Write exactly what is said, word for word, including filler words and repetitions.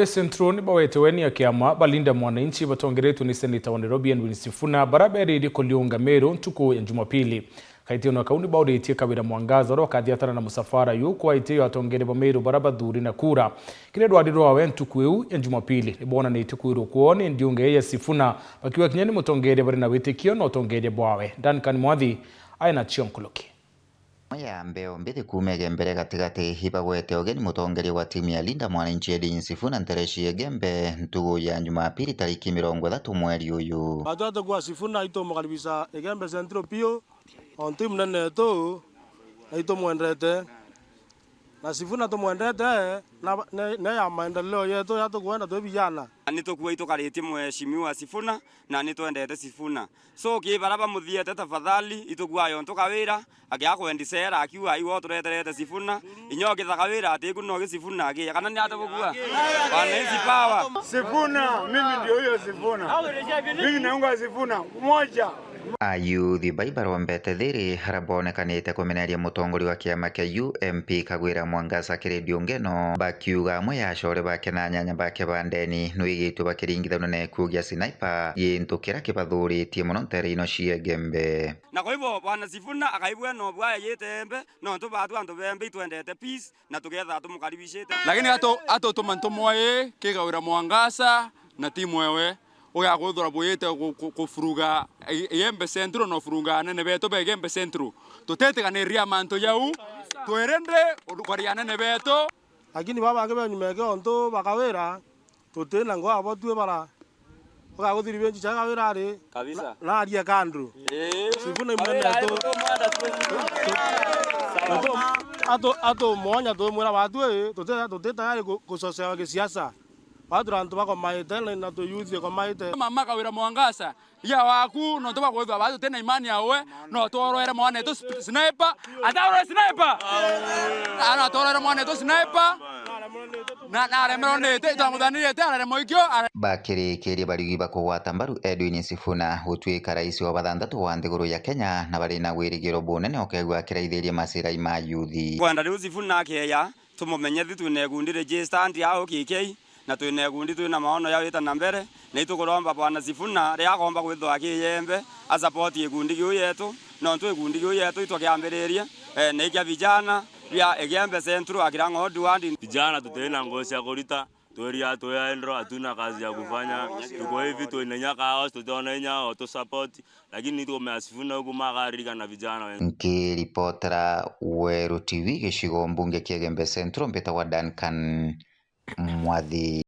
Central ni bawetewe ni akiama ba Linda Mwananchi batongeretwe ni seneta wa Nairobi Edwin Sifuna, bara beririe kuriunga Meru ntuku ya Jumapili. Kaitieno kau ni bauritie Kawira Mwangaza uria ukathiatana na musafara yu kwa itio atongeria ba Meru bara bathuri na kura. Kiri rwari rwawe ntuku iu ya Jumapili ni bonanitie kwirwo kwoo ni ndiunge ya Sifuna, bakiuga kinya ni mutongeria bari na witikio na utongeria bwawe. Duncan Mwathi aina cio nkuluki. Ya mbeo mbithi kuuma Igembe gatigati ibagwete ugeni mutongeria wa timu ya Linda Mwananchi Edwin Sifuna ntereshi Igembe ntugu ya Jumapili tariki mirongo ithatu mweri uyu. Batwete kwa Sifuna itumukaribisha Igembe Central piu, ontu i munene wetu na itumwendete. Na Sifuna tumwendete na ne, ne ya maendeleo yetu ya tukwenda twi vijana. Ni tukua itukaritie mheshimiwa Sifuna na ni twendete Sifuna. So ki bara bamuthiete tafadhali itukua yontu Kawira agia kwendicera akiuga iwe utureterete Sifuna, inya ukithaka wira ati iku no gi Sifuna agia kana ni ata bukua? Wananchi power. Sifuna, mimi ndio huyo Sifuna. Mimi naunga Sifuna moja. Ayuthi bai barombete thiri aria bonekanite kumeneria mutongoria wa kiama kia U M P Kagwira Mwangaza kiri ndiungeno, bakiuga amwe ya acore bake na anyanya bake ba ndeni nwigitwe bakiringithanua na gikuo gia Sniper, gintu kiria kibathuritie mono ntere ino cia Igembe. Na kwa hivyo, Bwana Sifuna akaibua no bwaya yite Embe, nontu baatu antu bembe itwendete peace, na tugetha tumukaribishite. Lakini atu, atutuma ntumwa ii, ki Kawira Mwangaza na timu ewe, ugakwithirwa bwite ku, ku, kufuruga I, Igembe Central na ufuruga anene betu ba Igembe Central. Tutitiganiria mantu jau, twirinde kwaria anene betu. Lakini baba bangi be nyuma eke ontu ba Kawira, tuti na ngoo abo tui bara. Ugaguthi revenge cha Kawira ari kabisa. Na, na arie kando. Eh. Sifuna imwene Kawira ari tu. Atu, atu mwanya tumwira batu ii, tuti, tuti tayari ku, kucocewa gisiasa. Batu antu bakomaite na, na tuyuthi komaite. Mama Kawira Mwangaza, ya waku, nontu bakwithwa batu tuti na imani yawe, no tworwere mwana wetu sp-, sniper, ataurwe sniper. Ana tworwere mwana wetu sniper. Na, na aremerwo ni ite, itwamuthanirite, araremwa ikio, are- Bakirikiria bariugi bakugwata mbaru Edwin Sifuna gutwika rais wa bathanthatu wa nthiguru ya Kenya, na bari na wirigiro bunene ukegua akiraithiria macirai ma yuthi. Kwenda riu Sifuna akeya, tumumenye thi twina ikundi registered au K K, na twina ikundi twina maono ya wita na mbere, na itukuromba Bwana Sifuna, riria akomba kwithwa akiyembe, a support gikundi kiu yetu, nontu gikundi kiu yetu itwakiambiririe, eh, na ikia vijana bia Igembe Central, Akira Ng'ondu ward. Vijana tuti na nguo cia kurita, twiria twi idle, hatuna kazi ya kufanya. Tuko hivi, twina inya kaos, tutiona inya o tu support, lakini tukumea Sifuna huku makaririkana vijana wengi. Nkiripotera Weru T V gicigo mbunge kia Igembe Central, mbitagwa Duncan Mwathi.